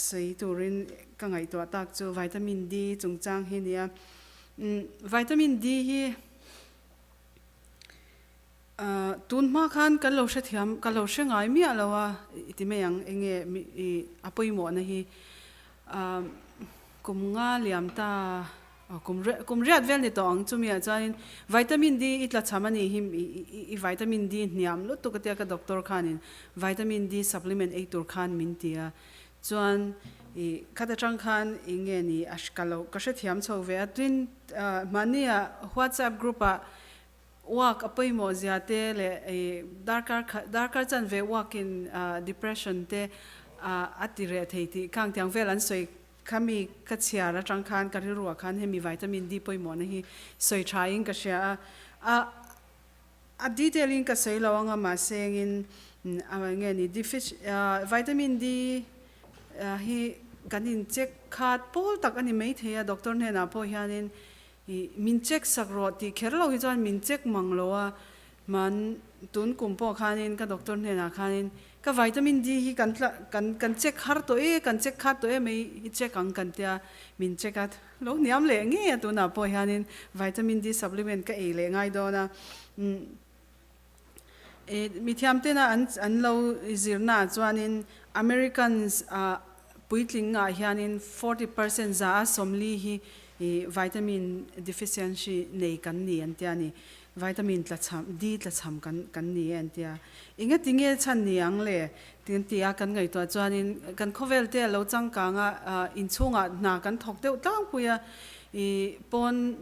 sawi turin ka ngaihtuah tak chu vitamin D chungchang hi a nia. Vitamin D hi tun hma khan kan lo hrethiam, ka lo hre ngai miah lo a i ti mai ang, eng nge a pawimawhna hi. Kum nga liam ta kum kum riat vel ni tawh ang chumi ah chuanin vitamin D i tla cham a nih hi i vitamin D hniam lutuk a tia ka doctor khanin vitamin D supplement ei tur khan min ti a chuan i khat atang khan eng nge ni a ka lo ka hrethiam chho ve a tin mahni ah whatsapp group ah walk a pawimawh zia te leh i darkar khat darkar chanve walk in depression te a ti reh thei tih khang tiang vel an sawi Khami ka chhiar atang khan ka rilruah khan hemi vitamin D pawimawhna hi sawi tha in ka hria a, a a detail in ka sawi lo anga mahse engin a nge ni vitamin D hi kan in check khat pawl tak a ni maithei a doctor hnenah pawh hianin ih min check sak rawh tih kher lo hi chuan min check mang lo a, Hman tun kum pawh khanin ka doctor hnenah khanin ka vitamin D hi kan tla kan kan check har tawh e, kan check khat tawh e mai i check ang kan tia min check a, lo hniam leh ngei a tunah pawh hianin vitamin D supplement ka ei leh ngai dawn a. Umm e mithiam tena an an lo zirnaah chuanin Americans ah puitling ah hianin 40% za a sawmli hi ih vitamin deficiency nei kan ni an tia ni. Vitamin tlachham, D tlachham kan kan ni e an tia. Enga ti nge chhan ni ang le? Ti an ti a, kan ngaihtuah chuanin kan khawvel te a lo changkang a, inchhungah hna kan thawk deuh tlangpui a, ih pawn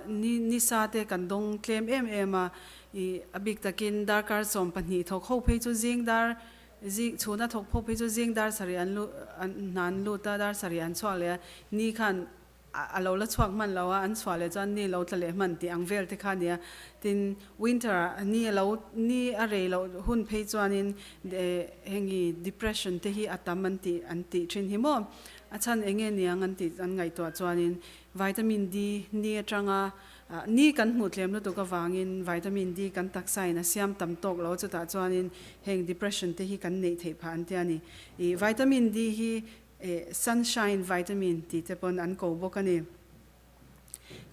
ni nisa te kan dawng tlem em em a, ih a bik takin darkar 12 thawk ho phei chu zing dar zing chhuna thawk pawh phei chu zing dar sarih an lut an hna an lut a, dar sarih an chhuak leh a, ni khan A lo la chhuak hman lo a, an chhuah leh chuan ni lo tla leh hman tih ang vel te kha a nia. Tin, winter ah ni a lo, ni a rei loh hun phei chuanin hengi depression te hi a tam an tih an tih thin hi maw? A chhan eng nge niang an tih an ngaihtuah chuanin vitamin D ni atanga ni kan hmuh tlem lutuk avangin vitamin D kan taksa in a siam tam tawk lo chutah chuanin heng depression te hi kan neih theih phah an tia ni. Ih vitamin D hi Eh, sunshine vitamin tih te pawn an ko bawk a ni.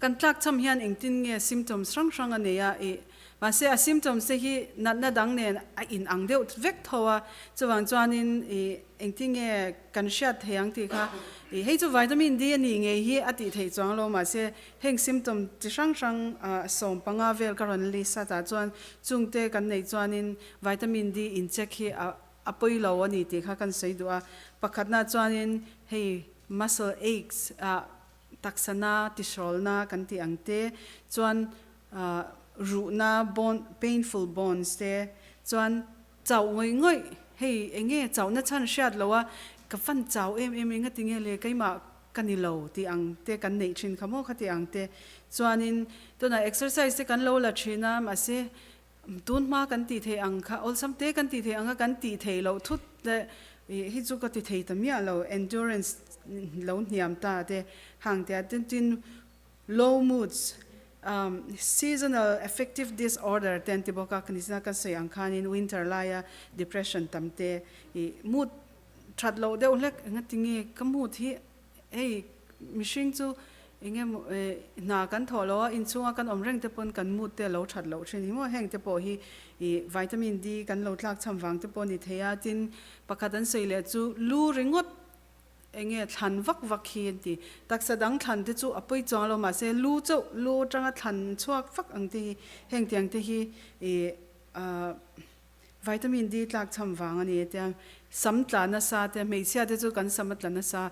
Kan tlakchham hian engtin nge symptoms hrang hrang a nei a, ih, mahse a symptoms te hi natna dang nen a in ang deuh vek tho a, chuvang chuanin ih, engtin nge kan hriat thei ang tih kha, ih, hei chu vitamin D a nih ngei hi a tih theih chuang lo, mahse heng symptom chi hrang hrang ah 15 vel ka rawn list a tah chuan chungte kan neih chuanin vitamin D in check hi a A pawi lo a ni tih kha kan sawi duh a. Pakhatna chuanin hei muscle aches ah taksana tihrawlna kan tih ang te, chuan ruhna bone painful bones te, chuan chauh ngawih ngawih hei eng nge chauhna chhan hriat loh a ka fan chau em em eng a ti nge le keimah ka ni lo tih ang te kan neih thin kha maw kha tih ang te chuanin tunah exercise te kan lo la thin a mahse Tun hma kan tih theih ang kha awlsam te kan tih theih ang a, kan tih theih loh thut leh ih hi chu ka ti thei ta miah lo, endurance lo hniam ta te hang tia tin tin low moods umm seasonal affective disorder te an ti bawk a, ka nizina kan sawi ang khanin winter laia depression tam te ih mood that loh deuh hlek engatinge ka mood hi Hei mihring chu eng emaw hna kan thawh loh a, inchhunga kan awm reng te pawn kan mood te a lo that loh thin hi maw? Heng te pawh hi ih vitamin D kan lo tlak cham vang te pawh a ni thei a, tin pakhat an sawi leh chu lu ringawt eng nge thlan vak vak hi an ti. Taksa dang thlan te chu a pawi chuang lo mahse lu chauh lu atanga thlan chhuak vak ang te hi heng tiang te hi ih ah Vitamin D tlak cham vang a ni e tia sam tla nasa te hmeichhia te chu kan sam a tla nasa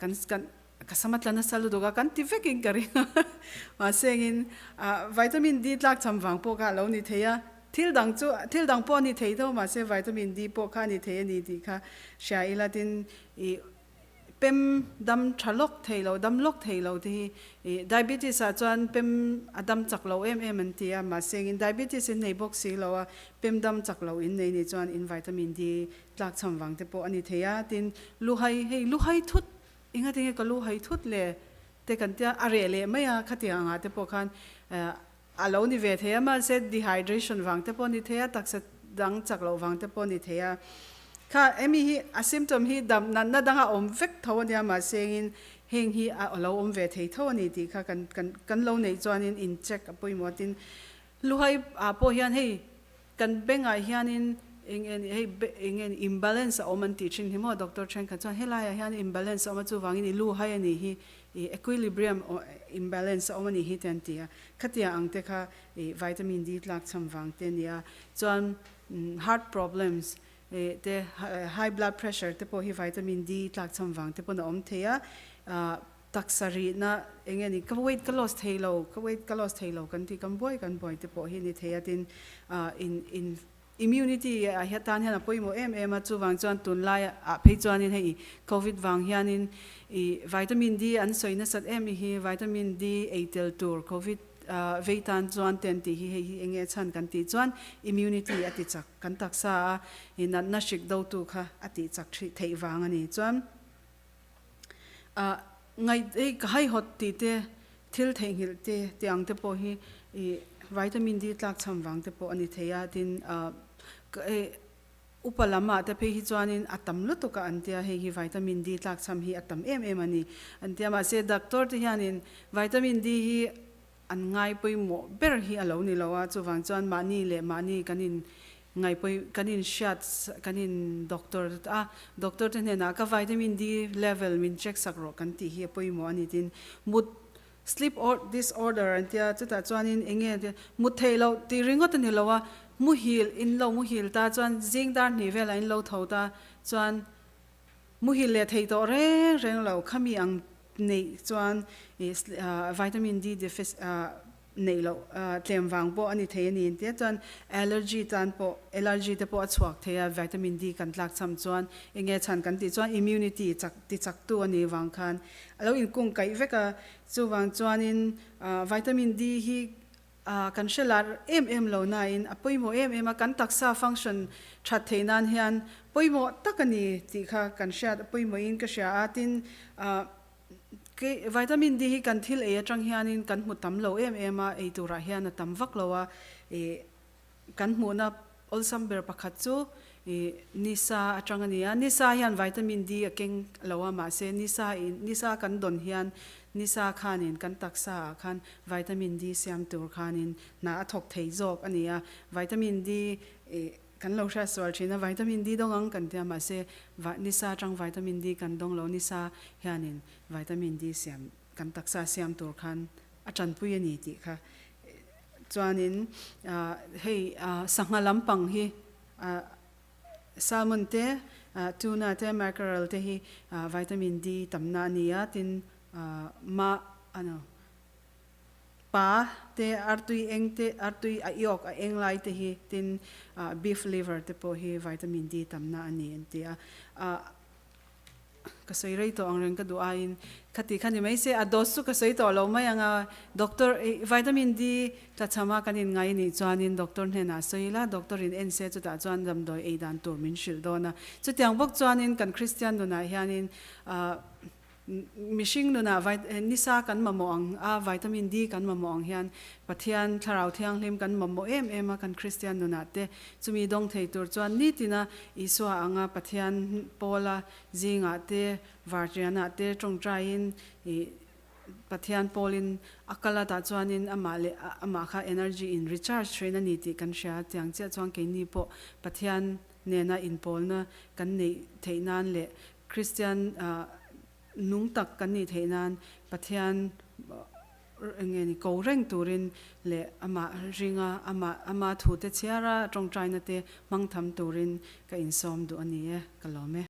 kan kan ka sam a tla nasa lutuk a kan ti vek in ka ring a mahse engin vitamin D tlak cham vang pawh kha a lo ni thei a thil dang chu thil dang pawh a ni thei tho mahse vitamin D pawh kha a ni thei a ni tih kha hria ila tin ih Pem dam tha lawk thei lo, dam lawk thei lo te hi ih diabetes ah chuan pem a dam chak lo em em an ti a, mahse engin diabetes in nei bawk si lo a, pem dam chak lo in nei nih chuan in vitamin D tlak chham vang te pawh a ni thei a, tin luhai hei luhai thut engati nge ka luhai thut le te kan tia a reh leh mai a, khatiang angah te pawh khan a lo ni ve thei a, mahse dehydration vang te pawh a ni thei a, taksa dang chak loh vang te pawh a ni thei a. Kha hemi hi a symptom hi dam natna danga awm vek tho ania mahsengin heng hi a lo awm ve thei tho a ni tih kha kan kan kan lo neih chuanin in check a pawimawh a tin luhai ah pawh hian hei kan bengah hianin eng nge ni hei eng nge ni imbalance a awm an tih thin hi maw doctor thenkhat chuan helaiah hian imbalance a awm a chuvangin i luhai a nih hi i equilibrium imbalance a awm a nih hi te an ti a khatia ang te kha i vitamin D tlak cham vang te a ni a chuan heart problems te high blood pressure te pawh hi vitamin D tlak cham vang te pawn a awm thei a, taksa rihna eng nge ni ka weight ka loss thei lo ka weight ka loss thei lo kan tih kan buai kan buai te pawh hi ni thei a tin in in immunity ah hian tan hian a pawimawh em em a chuvang chuan tunlai ah phei chuanin hei covid vang hianin ih vitamin D an sawi nasat em hi vitamin D ei tel tur covid Vei tan chuan ten tih hi hei hi enge chhan kan tih chuan immunity a ti chak kan taksa a i natna hrik dotu kha a tih chak thih theih vang a ni. Chuan ngaih hei ka haihawt tih te thil theihnghilh te tih ang te pawh hi i vitamin D tlak chhan vang te pawh a ni thei a tin Upa lam ah te phei hi chuanin a tam lutuk a an tia, hei hi vitamin D tlakchham hi a tam em em a ni an tia. Mahse doctor te hianin vitamin D hi an ngai pawimawh ber hi a lo ni lo a, chuvang chuan mahni leh mahni kan in ngai pawi kan in hriat kan in doctor a, doctor te hnenah ka vitamin D level min check sak rawh kan tih hi a pawimawh a ni tin mut Sleep disorder an tia, chutah chuanin eng nge tia, mut theih loh tih ringawt a ni lo a, muhil in lo muhil ta chuan zing dar hnih velah in lo tho ta chuan muhil leh theih tawh reng reng lo, khami ang neih chuan ih vitamin D deficit neih loh tlem vang pawh a ni thei a ni an tia, chuan allergy tan pawh allergy te pawh a chhuak thei a vitamin D kan tlak cham chuan eng nge chhan kan tih chuan immunity chak ti chak tu a nih vang khan A lo inkungkaih vek a, chuvang chuanin vitamin D hi kan hre lar em em lo nain a pawimawh em em a, kan taksa function that theih nan hian pawimawh tak a ni tih kha kan hriat a pawimawhin ka hria a, tin vitamin D hi kan thil ei atang hianin kan hmu tam lo em em a, ei turah hian a tam vak lo a, Kan hmuhna awlsam ber pakhat chu ih nisa atang a ni a, nisa hian vitamin D a keng lo a mahse nisa in nisa kan dawn hian nisa khanin kan taksa ah khan vitamin D siam tur khanin hna a thawk thei zawk a ni a, vitamin D ih kan lo hriat sual thin a vitamin D dawng ang kan tia mahse nisa atang vitamin D kan dawng lo nisa hianin vitamin D siam kan taksa siam tur khan a tanpui a ni tih kha Chuanin hei sangha lampang hi salmon te, tuna te, mackerel te hi vitamin D tamna a ni a, tin ma ano pa te, artui eng te, artui a yolk a eng lai te hi tin beef liver te pawh hi vitamin D tamna a ni an ti a. Ka sawi rei tawh ang reng ka duh aiin khati kha ni mai se a dose chu ka sawi tawh lo mai ang a, doctor ih vitamin D tlachham a kan inngai anih chuanin doctor hnenah sawi ila doctor in en se chutah chuan damdawi ei dan tur min hrilh dawn a, chutiang bawk chuanin kan Christian nunah hianin ah mihring nunah nisa kan mamawh ang a vitamin D kan mamawh ang hian Pathian thlarau thianghlim kan mamawh em em a kan Christian nunah te chumi dawng thei tur chuan nitina Isua anga Pathian Pawla zingah te, Vartianah te tawngtaiin ih Pathian Pawlin a kal a tah chuanin amah leh amah kha energy in recharge thin a ni tih kan hria. Tiang chiah chuan keini pawh Pathian nena inpawlna kan neih theih nan leh Kristian nung tak kan nih theih nan Pathian Eng nge ni ko reng turin leh amah ringa amah ama thute chhiara tawngtaina te hmang tham turin ka insawm duh a ni e, ka lawm e.